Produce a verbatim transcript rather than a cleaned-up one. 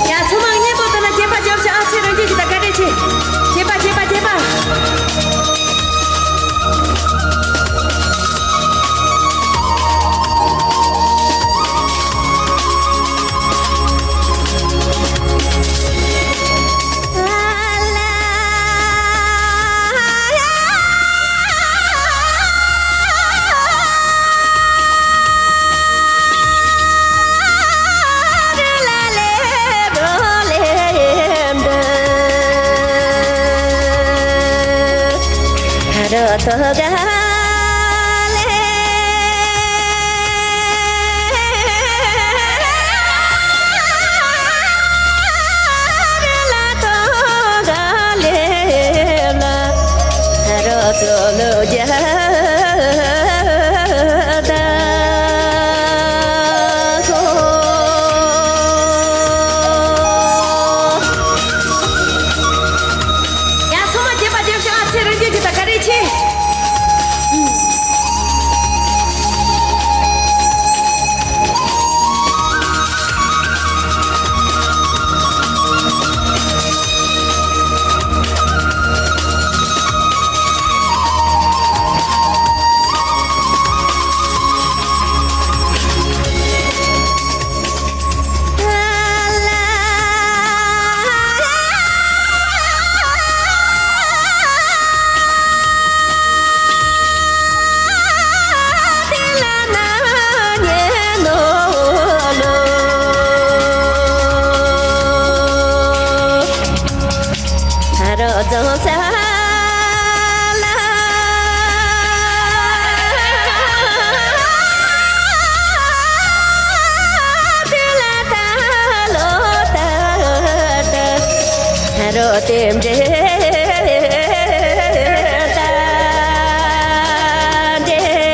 ཡ། ཚང་མ་སྙན་པོ་བཏང་ན་སྐྱེས་པ་རྒྱབ་ཤོག་ཨ་ཚེ་རིང་རྒྱུད་ཀྱི་ད་བཀའ་དྲིན་ཆེ། སྐྱེས་པ་སྐྱེས་པ་སྐྱེས་པ། ཡ། ཚང་མ་སྐྱེས་པ་རྒྱབ་ཤོག་ཨ་ཚེ་རིང་རྒྱུད་ཀྱི་ད་བཀའ་དྲིན་ཆེ།